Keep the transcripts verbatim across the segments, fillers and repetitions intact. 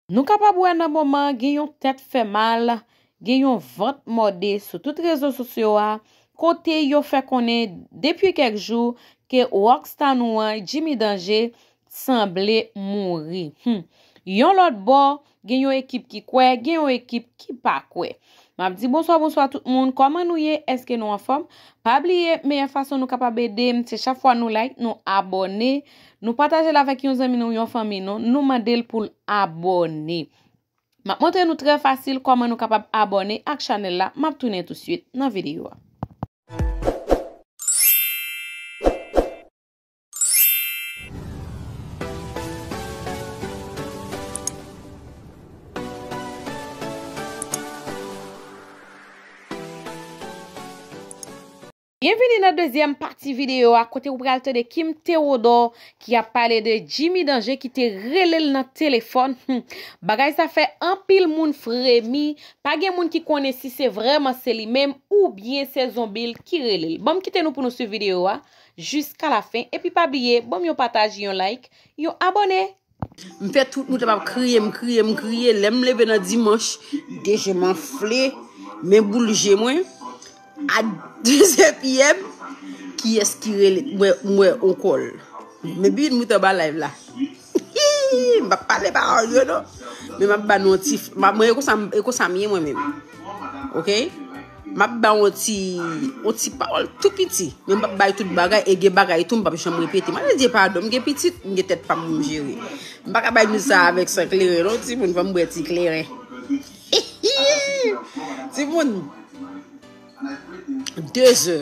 Nou kapab wè nan moman gen yon tèt fè mal, gen yon vant mòde sou tout rezo sosyo a, kote yo fè konnen depi kèk jou ke rockstar nou an, Jimmy Danger, sanble mouri. Hmm. Yon lòt bò, gen yon ekip ki kwè, gen yon ekip ki pa kwè. M ap di bonswa, bonswa tout moun. Kòman nou ye? Èske nou anfòm? Pa bliye, meyè fason nou kapab ede m, se chak fwa nou like, nou abòne, nou pataje l avèk yon zanmi nou, yon fanmi nou, nou mande l pou l abòne. M ap montre nou trè fasil kòman nou kapab abòne ak chanèl la. M ap tounen tousuit nan videyo a. Byenvini nan dezyèm pati videyo a, kote ou pral tande Kim Theodore ki ap pale de Jimmy Danger ki te rele l nan telefòn. Hmm. Bagay sa fè anpil moun fremi. Pa gen moun ki konnen si se vrèman se li menm oubyen se zonbi l ki rele l. Ban m kite nou pou nou swiv videyo a jiska lafen. Epi pa bliye, ban m yon pataj, yon like, yon abòne. M fè tout moute m ap kriye, m kriye, m kriye. Lè m leve nan dimanch, de je m anfle, men boul je mwen. A deux heures P M, kiyès ki rele? M wè, m wè on call. Men byen moute anba live la. M p ap pale pawòl yo non. Men m ap ba nou yon ti, m ap, mwen e konsa, e konsa m ye mwen menm. Oke? M ap ba yon ti, yon ti pawòl tou piti. Men m p ap bay tout bagay, e gen bagay tou m p ap janm repete. M ap di padon, m gen pitit, m gen tèt pa m pou m jere. M pa ka bay miz sa avèk san kleren non, timoun, fò m bwè ti kleren. Timoun, de zè.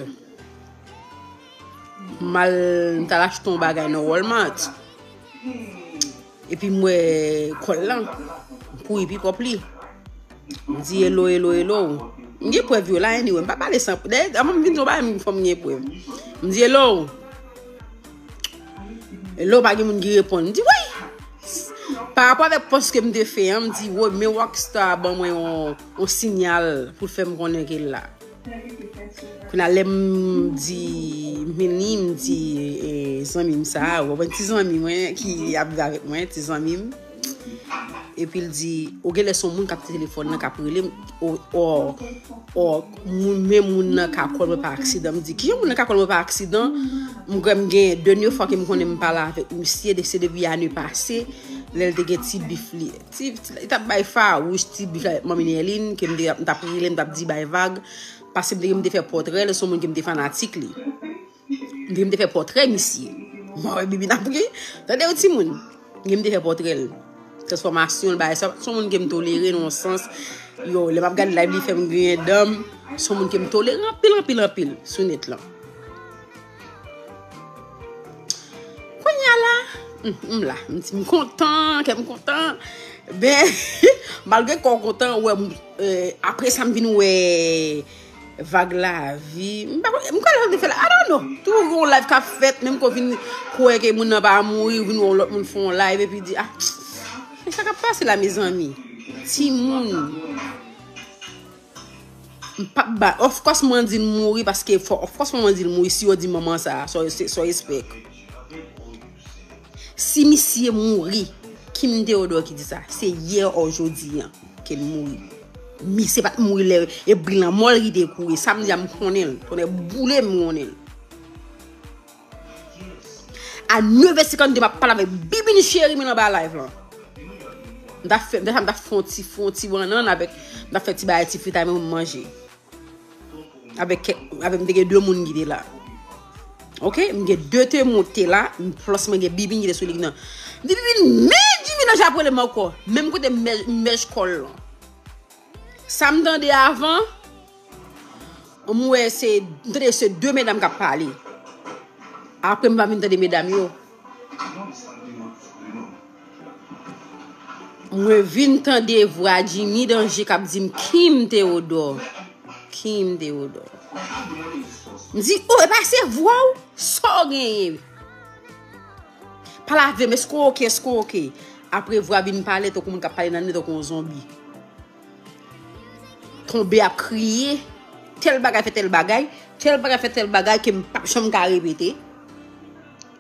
M al, m t al achte yon bagay nan Walmart. Epi m wè kòl lan. M kouri pikòp li. M di hello, hello, hello. M gen prèv yo la, anyway. M pa pale san, dayè, avan m vin di yon bagay, fò m gen prèv. M di hello. Hello, pa gen moun ki reponn. M di wi. Pa rapò avèk pòs ke m te fè an, m di, woy, men Rockstar ban mwen yon, yon sinyal pou l fè m konnen ke l la. Kounye a lè m di, m vini, m di, e, zanmi m sa, ou konprann ti zanmi mwen ki ap viv avèk mwen, ti zanmi m. Epi l di, ou genlè se yon moun k ap telefòn nan, k ap rele m, o, o, o, moun, men moun nan ka call mwen pa aksidan. M di, kijan moun nan ka call mwen pa aksidan? M kwè m gen de nèf fwa ke m konnen m pale avèk misye, de, se depi ane pase, lè l te gen ti bif li. Ti, ti, li t ap bay fawouch ti bif avèk manmi Nerline, ke m te, m t ap rele, m t ap di bay vag, paske m te, m te fè pòtrè l, se yon moun ke m te fanatik li. M te, m te fè pòtrè misye. Mwen wè Bibi n ap ri. Tande yon timoun. M te fè pòtrè l. Transfòmasyon l, bagay sa, se yon moun ke m tolere nan yon sans. Yo, lè m ap gade live li fè m griyen dan m. Se yon moun ke m tolere anpil, anpil, anpil sou nèt lan. Kounye a la, m, m la, m di m kontan, kè m kontan. Ben, malgre kò w kontan, wè, m, eh, apre sa m vin wè vag lavi. M pa konn, m kwè l te fè la, I don't know. Tou yon live k ap fèt, menm ke w vin kwè ke moun nan pa mouri, ou vin wè yon lòt moun fè yon live, epi di, ah, men sa k ap pase la, mezanmi? Timoun. M p ap ba, of course mwen di l mouri paske fò, of course mwen di l mouri si yo di manman sa, so, so, so respect. Si misye mouri, Kim Theodore ki di sa, se yè ou jodi an ke l mouri. Misye pa t mouri lè e bri lanmò l ki te kouri. Sa m di a m konnen l, tonnè boule m konnen l. A nèf è senkannde, m ap pale avèk Bibin cheri mwen anba live lan. M t ap fè, m t ap, m t ap fè yon ti, fè yon ti bannann avèk, m t ap fè ti bagay, ti fritay mwen pou m manje. Avèk kèk, avèk m te gen de moun ki te la. Oke, m gen de timoun te la, m plis mwen gen Bibin ki te sou lig nan. M di Bibin, men Jimmy nan ap rele m ankò. Menm kote m mè-, m mèj kòl lan. Sa m tande avan, m wè se, m tande se de medam k ap pale. Apre m pa vin tande medam yo. Mwen vin tande vwa Jimmy Danger k ap di m, Kim Theodore. Kim Theodore. M di, oh, epa se vwa w? Sa w genyen? Pale avè m, èske w oke, èske w oke? Apre vwa vin pale tankou moun k ap pale nan nèt tankou yon zonbi. Tonbe ap kriye, tèl bagay fè tèl bagay, tèl bagay fè tèl bagay ke m p ap janm ka repete.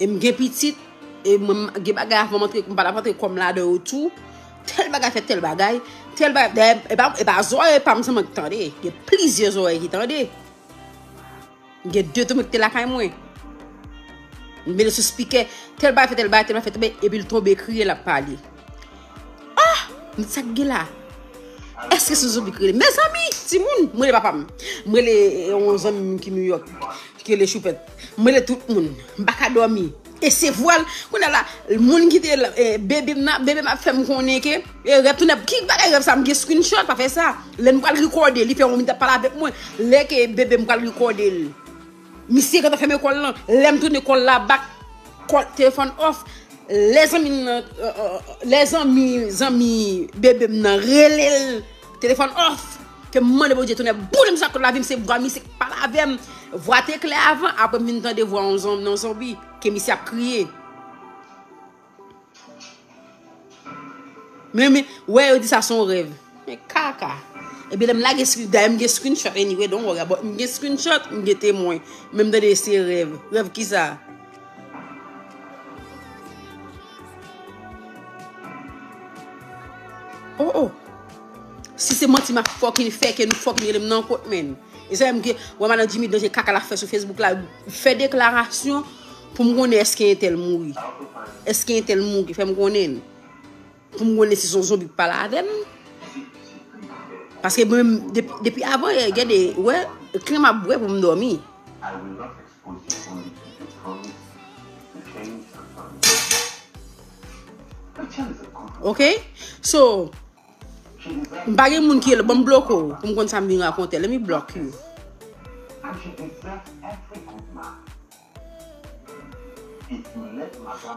E m gen pitit, e mwen m gen bagay avan m antre, m pa t ap antre kò m ladan yo tou. Tèl bagay fè tèl bagay, tèl bagay. Dayè, e pa, e pa zòrèy pa m sèlman ki tande. Gen plizyè zòrèy ki tande. Gen de tou mwen ki te lakay mwen. M mete sou spikè, tèl bagay fè tèl bagay, tèl bagay fè tèl bagay, epi l tonbe kriye, l ap pale. Ah! M di sa k gen la. Èske se yon zonbi ki rele? Mezanmi, timoun, m rele papa m. M rele, eh, yon zanmi m ki New York, ki rele Choupèt. M rele tout moun. M pa ka dòmi. E se vwal. Kounye a la, moun ki te la, eh, bebe m nan, bebe m ap fè m konnen ke, eh, rèv tounen, ki bagay rèv sa, m gen screenshot, pa fè sa. Lè m pral rekòde, li fè yon minit ap pale avèk mwen. Lè ke bebe m pral rekòde l. Misye gentan fèmen kò l lan. Lè m tounen kò l la back, kò, telefòn off. Lè zanmi m nan, euh, euh, lè zanmi, zanmi bebe m nan rele l, telefòn off. Ke m mande Bondye tounen boule m sa kot lavi m, se vwa misye k pale avè m. Vwa te klè avan, apre m vin tande vwa yon zon-, yon zonbi, ke misye ap kriye. Men, men, wè, yo di sa se yon rèv. Men kaka. Ebyen, lè m lage screen, dayè m gen screenshot anyway, don't worry about, m gen screenshot, m gen temwen. Men m tande se rèv. Rèv kisa? Oh, oh. Si se manti m ap fucking fè, ke nou fucking rele m nan kot, men. E sa menm ke, wè, madan Jimmy Danje kaka l ap fè sou Facebook la, fè deklarasyon pou m konnen èske entèl mouri. Èske entèl mouri, fè m konnen. Pou m konnen si se yon zonbi k pale avè m. Paske mwen, depi, depi avan yè, gade, wè, klè m ap bwè pou m dòmi. Ok? So, m pa gen moun ki rele, ban m bloke w, pou m konn sa m vin rakonte. Let me block you.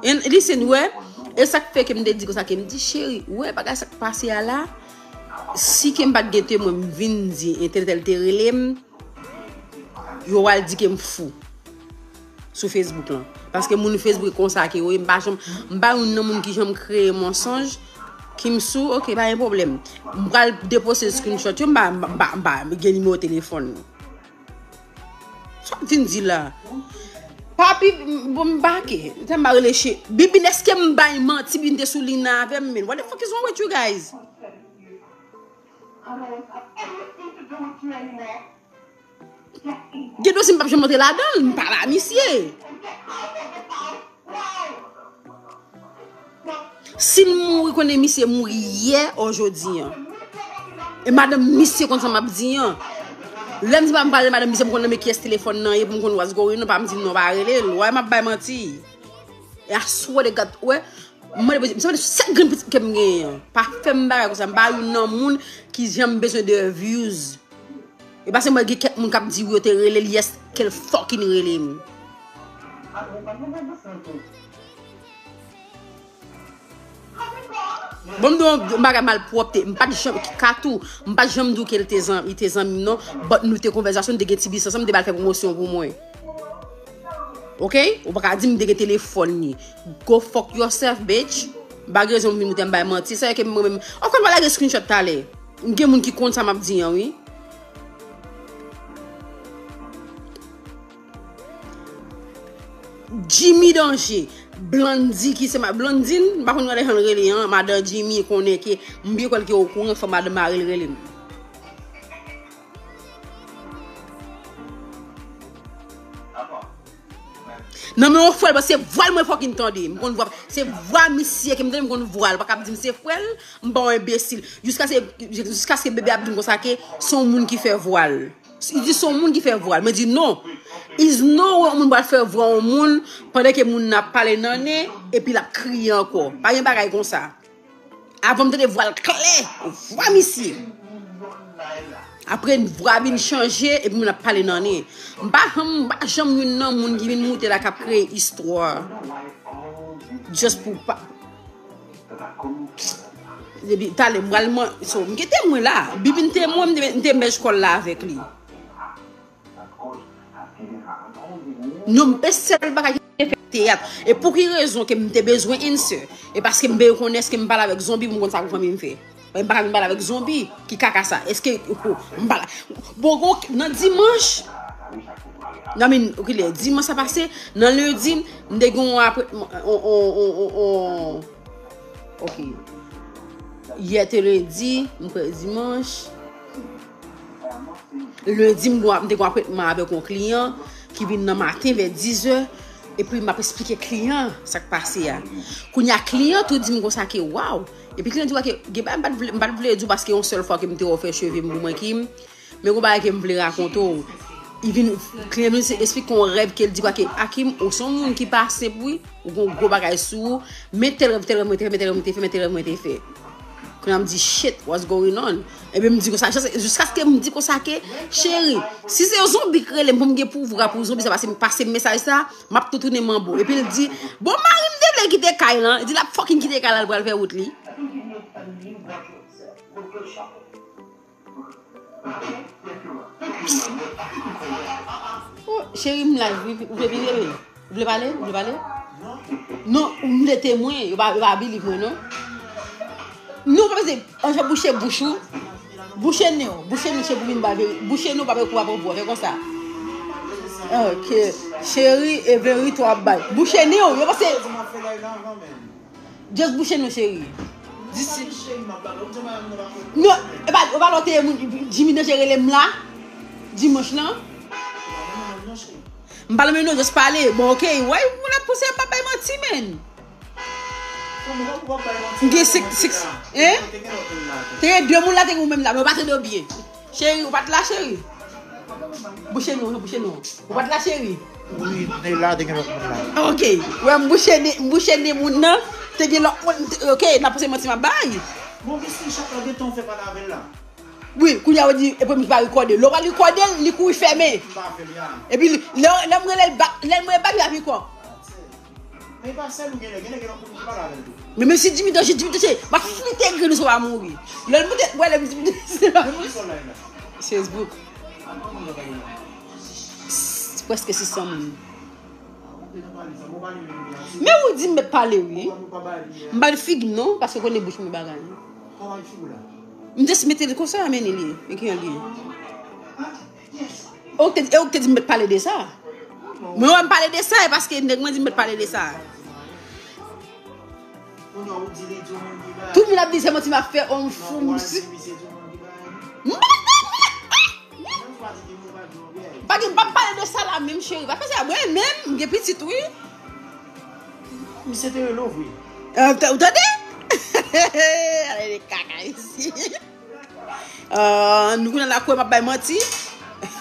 And listen, wè, e sa k fè ke m te di konsa, ke m di, cheri, wè, bagay sa k pase a la, si ke m pa t gen temwen, m vin di, entèl te rele m, yo pral di ke m fou sou Facebook lan. Paske moun Facebook konsa ke yo ye, m pa janm, m pa youn nan moun ki janm kreye mansonj, ki m sou, ok, pa gen pwoblèm. M pral depoze screenshot yo, m pa, m pa, m pa, m pa gen nimewo telefòn. Sa w vin di la? Papi, m, bon, m bake. Sa m pa rele che-, Bibin, èske m bay manti? Bibin te sou liy nan avè m, men. What the fuck is wrong with you guys? Gen dosye m p ap janm antre ladan l, m pa la misye. Si l mouri, konnen misye mouri yè ou jodi an. E madanm misye konn sa m ap di an. Lè m di pa m pale madanm misye, m konn nan men kiyès telefòn nan ye pou m konn what's going on, pa m di non, pa rele l. Wè, m ap bay manti. E aswè de gad, wè, m mande Bondye, m sanble sèl grenn pitit ke m genyen an. Pa fè m bagay konsa, m pa youn nan moun ki janm bezwen de views. E pa sèlman gen kèk moun k ap di wi yo te rele l, yes, ke l fucking rele m. Bon, m di w yon bagay malpwòpte, m pa t janm, Katou, m pa t janm di w ke l te zan-, li te zanmi m non, but nou te konvèsasyon, nou te gen ti biznis ansanm, m te ba l fè pwomosyon pou mwen. Ok? Ou pa ka di m te gen telefòn li. Go fuck yourself, bitch. M pa gen rezon pou m vin moute m bay manti. Sa vle ke mwen menm. Of course, m va lage screenshot talè. M gen moun ki konn sa m ap di an, wi. Jimmy Danje. Blondy ki se ma-, Blondine, m pa konn gade jan l rele an. Madan Jimmy konnen ke m byen kwè l ke okouran fò madan mari l rele m. Nan men yon frè l, se vwa l mwen fucking tande. M konn vwa, se vwa misye ke m tande, m konn vwa l. Pa ka ap di m se frè l, m pa yon enbesil. Jiskaske, jiskaske bebe ap di m konsa ke se yon moun ki fè vwa l. Li di se yon moun ki fè vwa l. Mwen di non. Is no way yon moun pral fè vwa yon moun pandan ke moun nan ap pale nan nen epi l ap kriye ankò. Pa gen bagay konsa. Avan m tande vwa l klè, vwa misye. Apre vwa vin chanje, epi moun ap pale nan nen. M pa janm, m pa janm youn nan moun ki vin moute la k ap kreye istwa. Just pou pa. Depi talè m pral man, so, m gen temwen la. Bibin temwen, m te, m te mèj kòl la avèk li. Non, m pe sèl bagay ki te fè teyat. E pou ki rezon ke m te bezwen answer? E paske m bezwen konnen èske m pale avèk zonbi pou m konn sa pou fanmi m fè. M pa ka vin pale avèk zonbi. Ki kaka sa? Èske m pale? Bon, nan dimanch, nan min, kilè, dimanch sa pase, nan lendi, m te gen yon apre, on, on, on, on, on, ok. Yè te lendi, m kwè dimanch. Lendi, m gon, m te gon apwentman avèk yon kliyan ki vin nan maten vè dizè. Epi m ap esplike kliyan sa k pase a. Kounye a, kliyan tou di m konsa ke, waw. Epi kliyan di, wè, ke gen bagay m pa t vle, m pa t vle di w paske yon sèl fwa ke m te wè w fè cheve m pou mwen, Kim. Men gon bagay ke m vle rakonte w. Li vin, kliyan vin esplike yon rèv ke l di, wè, ke Akim, ou se yon moun ki pa senp, wi. Ou gon gwo bagay sou ou. Men tèl rèv, tèl rèv mwen te fè, men tèl rèv mwen te fè, men tèl rèv mwen te fè. Kounye a m di, shit, what's going on? Ebyen, m di konsa, jis-, jiskaske m di konsa ke, cheri, si se yon zonbi k rele m pou m gen pouvwa pou zonbi sa pase, pase mesaj sa, m ap tou tounen manbo. Epi l di, bon, mari m te vle kite kay lan. Li di l ap fucking kite kay lan, l pral fè wout li. Oh, cheri, m live, wi. Ou vle vire, wi? Ou vle pale? Ou vle pale? Non, ou vle temwen. Yo pa, yo pa believe mwen, non. Non, pa bezwen. Anje bouche bouch ou. Bouche nen w. Bouche nen w, cheri, pou vin ba veri-, bouche nen w, pa pou w ap fè konsa. Ok. Cheri, e veri, twa bay. Bouche nen w. Yo panse Just bouche nou, cheri. Dis- Non, e pa, e pa lè w te moun, Jimmy Danje rele m la. Dimanch lan. M pa nan men non, just pale. Bon, ok. Wè, moun ap pouse m pa bay manti, men. M gen six, six, hein? Te gen de moun la, te gen ou menm la, men w pa tande w byen. Cheri, ou pa t la, cheri? Bouche nou, bouche nou. Ou pa t la, cheri? Wi, m te la, te gen lòt moun la. Ok. Wè, m bouche nen, m bouche nen moun nan, te gen lòt moun, ok, n ap pase manti m ap bay. Bon, kèske chak la gen tan w fè pale avè l la? Wi, kounye a ou di, epi m pa rekòde. Lè w pa rekòde l, li kouri fèmen. M pa fè l ya. Epi, lè, lè m rele l bak, lè m rele l bak, li ap rekò. Men pa sèl ou genlè, genlè gen lòt moun ki pale avè l tou. Men, men si Jimmy Danje, Jimmy Danje, m ap flite grenn ou si w pa mouri. Lè l moute, wè, lè m di, Jimmy Danje, si w pa mouri. Facebook. Prèske sis san moun. Men ou di m mèt pale, wi. M pa figi m non, paske konnen bouch mwen bagay. M just mete l konsa, men li ye. E ki jan li ye? E ou k te, e ou k te di m mèt pale de sa. Mwen wè m pale de sa, e paske nèg mwen di m mèt pale de sa. Tout moun ap di se manti m ap fè, on fou, m si. M pa gen, m pa pale de sa la menm, cheri. Pa fè sa, mwen menm, m gen pitit, wi. Misye te rele w vre. Ou tande? Ale de kaka isi. Ah, nou konnen la kwè m ap bay manti.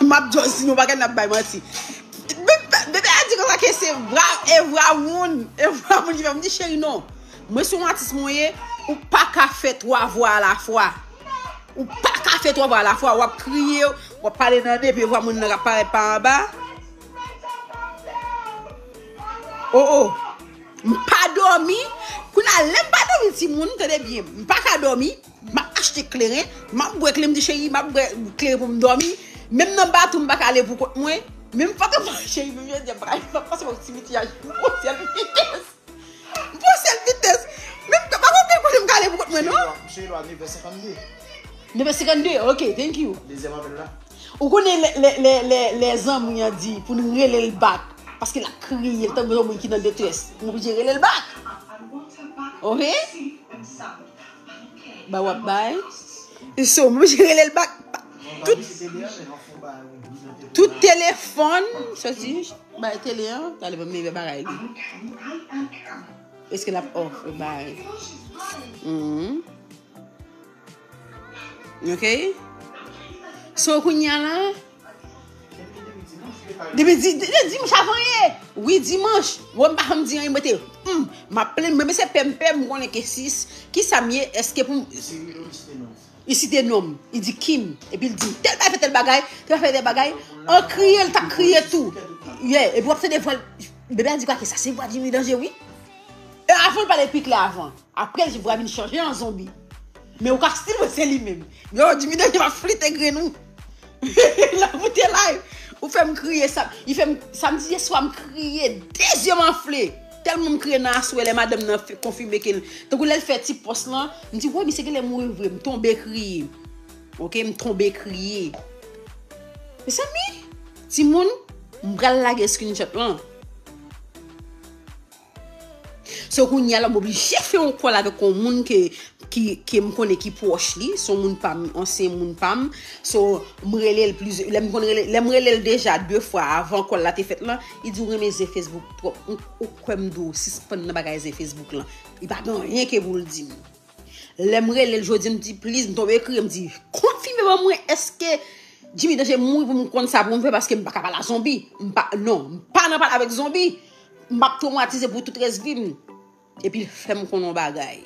M ap just di nou bagay n ap bay manti. Bebe, bebe a di konsa ke se vwa, e vwa moun, e vwa moun ki fè m di cheri non. Mwen se yon atis mwen ye, ou pa ka fè twa vwa alafwa. Ou pa ka fè twa vwa alafwa, w ap kriye, w ap pale nan de pye vwa moun nan k ap parèt pa anba. Oh, oh. M pa dòmi. Kounye a, lè m pa dòmi, timoun, tande byen. M pa ka dòmi. M ap achte kleren. M ap bwè kleren. M di, cheri, m ap bwè kleren pou m dòmi. Menm nan bato, m pa ka ale pou kont mwen. Menm foto, cheri, menm jodi a, m pa ka, m pa pase yon ti vitiyaj. M pran sèl vitès. M pran sèl vitès. Menm pa konn kote m ka ale pou kont mwen, non. Cheri, lwa, cheri, lwa, nevè senkannde. Nevè senkannde, ok, thank you. Dezyèm apèl la. Ou konnen lè, lè, lè, lè, lè zanmi an di pou n rele l bak, paske l ap kriye, l tankou yon moun ki nan detrès. M oblije rele l bak. Ok? Ba w ap bay. So, m oblije rele l bak. Tout, tout telefòn, soti, bay tele an, talè ban m meyè bagay li. Èske l ap off, bay? Mhm. Ok? So, kounye a la, depi di, di, dimanch avan ye. Wi, dimanch. Mwen, m pa janm di anyen, mwen te, hmm, m ap plenn, mwen, men se pè m pè, m konnen ke sis, kisa m ye, èske pou m, li site non m, li di Kim, epi l di m, tèl bagay fè tèl bagay, tèl bagay fè tèl bagay, an kriye, l t ap kriye tou. Yeah, epi w ap tande vwa l, bebe a di kwa ke sa, se vwa Jimmy Danje, wi. E avan l pale pi klè avan. Apre, vwa vin chanje an zonbi. Men ou ka still wè se li menm. Yo, Jimmy Danje va flite grenn ou. L ap moute live. Ou fè m kriye sa. Li fè m, samdi yè swa m kriye. De zye m anfle. Tèlman m kriye nan aswè lè madanm nan fè, konfime ke l. Tankou lè l fè ti pòs lan. M di, wè, misye genlè mouri vre. M tonbe kriye. Ok, m tonbe kriye. Mezanmi, timoun, m pral lage screenshot lan. So, kounye a la, m oblije fè yon call avèk yon moun ke, ki, ke m konnen ki pwòch li. Se yon moun pa m, ansyen moun pa m. So, m rele l plizyè, lè m konn rele, lè m rele l deja de fwa avan call la te fèt lan, li di, "Ou renmen zen Facebook twòp." Ou, ou kwè m di w, sispann nan bagay zen Facebook lan. Li pa gen anyen ke pou l di m. Lè m rele l jodi, m di, "Please," m tonbe ekri, m di, "Konfime ban mwen, èske Jimmy Danje mouri pou m konn sa pou m fè, paske m pa ka pale a zonbi." M pa, non, m pa nan pale avèk zonbi. M ap twomatize pou tout rès vi m. Epi l fè m konn yon bagay.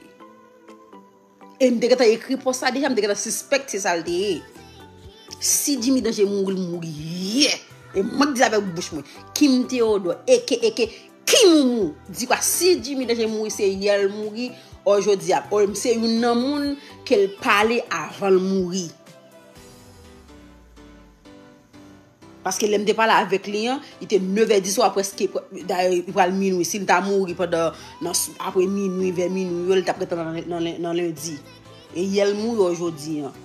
E m te gentan ekri pòs la deja, m te gentan sispèk se sa l te ye. Si Jimmy Danje mouri, l mouri yè. E mwen k di avèk bouch mwen. Kim Theodore, eke, eke, Kim Moumou. Di kwa, si Jimmy Danje mouri, se yè l mouri, o jodi a. O, m se youn nan moun ke l pale avan l mouri. Paske lè m te pale avèk li an, li te nevè di swa, prèske, dayè, li pral minwi. Si l ta mouri pandan, nan, apre minwi, vè minwi yo, li t ap ret nan, nan, nan lendi. E yè l mouri o jodi an.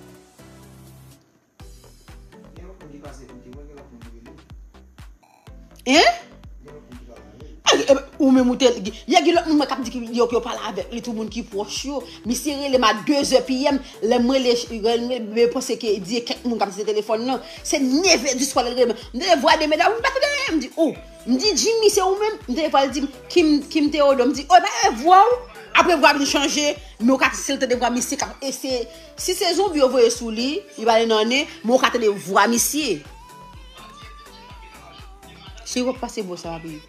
Hein? Ou menm ou te, yè gen lòt moun mwen k ap di ki yo, yo pale avèk li, tout moun ki pwòch yo. Misye rele m a de zè P M, lè m rele, lè m rele, m panse ke di kèk moun k ap di se telefòn nan. Se nevè di swa lè l rele m. M tande vwa de medam, m pa tande anyen. M di, "Oh." M di, "Jimmy, se ou menm?" M tande vwa l di m, "Kim, Kim Theodore." M di, "Oh, e pa vwa w?" Apre vwa vin chanje, men ou ka, si l tande vwa misye k ap eseye, si se zonbi yo voye sou li, li pale nan nen, men ou ka tande vwa misye. Cheri, w ap pase bò sa, wi.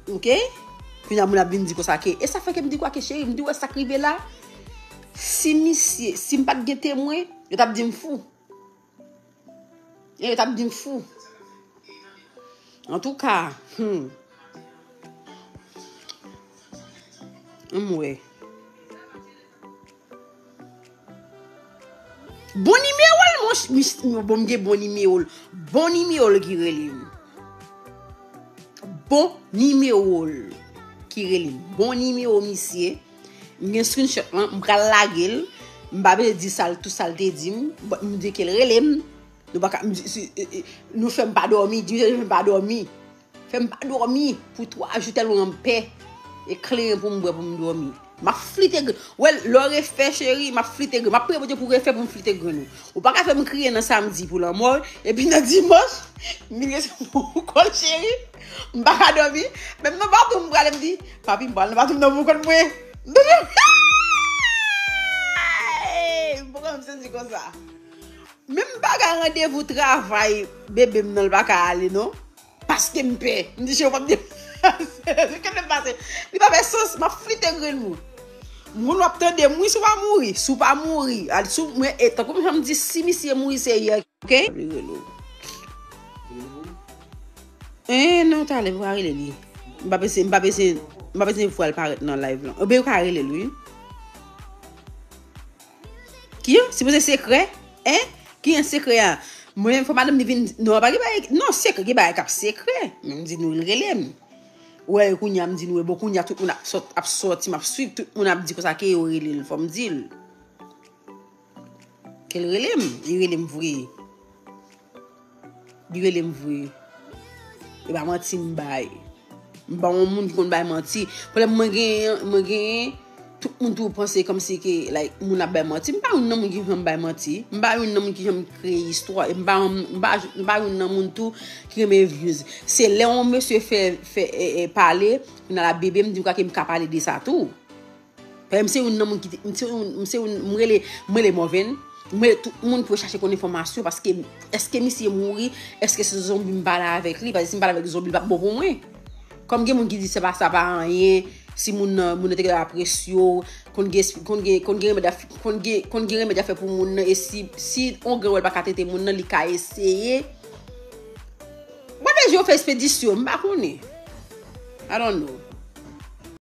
Ok? Kounye a moun ap vin di konsa ke, e sa fè ke m di kwa ke cheri, m di, "Wè sa k rive la, si misye, si m pa t gen temwen, yo t ap di m fou." E yo t ap di m fou. Antouka, hmm. Ann wè. Bon nimewo l, mon ch-, mis-, bon, m gen bon nimewo l. Bon nimewo l ki rele m. Bon nimewo l ki rele m. Bon nimewo misye. M gen screenshot lan, m pral lage l. M pa bezwen di sa l, tout sa l te di m. But m di ke l rele m. Nou pa ka, m di, si, e, e, nou fè m pa dòmi, di fè m pa dòmi. Fè m pa dòmi pou twa jou tèlman m pè. Eklere pou m bwè pou m dòmi. M ap flite grenn. Wè, lè w refè, cheri, m ap flite grenn. M ap priye Bondye pou refè pou m flite grenn ou. Ou pa ka fè m kriye nan samdi pou lanmò, epi nan dimanch, m vin rese pou kò l, cheri. M pa ka dòmi. Menm nan bato m prale, m di, "Papi, m pral nan bato m nan pou kont mwen." M pran m sezi konsa. Menm bagay randevou travay bebe m nan, l pa ka ale non. Paske m pè. M di, "Cheri, w p ap depase." Kèt m pase. Li pa fè sans, m ap flite grenn moun. Moun w ap tande m, wi, si w pa mouri. Si w pa mouri. Al, si w, mwen, e, tankou jan m di, si misye mouri, se yè, ok? Li rele w. Eh, non, talè, m pa rele li. M pa bezwen, m pa bezwen, m pa bezwen vwa l parèt nan live lan. Oubyen, ou ka rele l, wi. Ki an? Sipoze sekrè? Hein? Ki an sekrè a? Mwen, fò madanm li vin, non, pa gen bagay, non, sekrè, gen bagay k ap sekrè. Men m di nou, l rele m. Wè, kounye a, m di nou, e bon, kounye a, tout moun ap sòt, ap sòti, m ap swiv, tout moun ap di konsa ke yo rele l, fò m di l. Ke l rele m, li rele m vre. Li rele m vre. E pa manti m bay. M pa yon moun ki konn bay manti. Pwoblèm mwen genyen, mwen genyen, tout moun tou panse kòmsi ke, like, moun ap bay manti. M pa youn nan moun ki janm bay manti. M pa youn nan moun ki janm kreye istwa. E m pa yon, m pa, m pa youn nan moun tou ki renmen views. Se lè yon mesye fè, fè, e, e, pale, kounye a la bebe, m di m ka, ke m ka pale de sa tou. Paske m se youn nan moun ki te, m se youn, m se youn, m rele, m rele Morvan, m rele tout moun pou yo chache konn enfòmasyon, paske èske misye mouri, èske se zonbi m pale avèk li, paske si m pale avèk zonbi, li p ap bon pou mwen. Kòm gen moun ki di se pa, sa pa anyen, si moun nan, moun nan te gentan apresye w, konn gen, konn gen, konn gen remèd a, konn gen, konn gen remèd a fè pou moun nan, e si, si on gran wè l pa ka trete moun nan, li ka eseye. Mwen vle jwe fè ekspedisyon, m pa konnen. I don't know.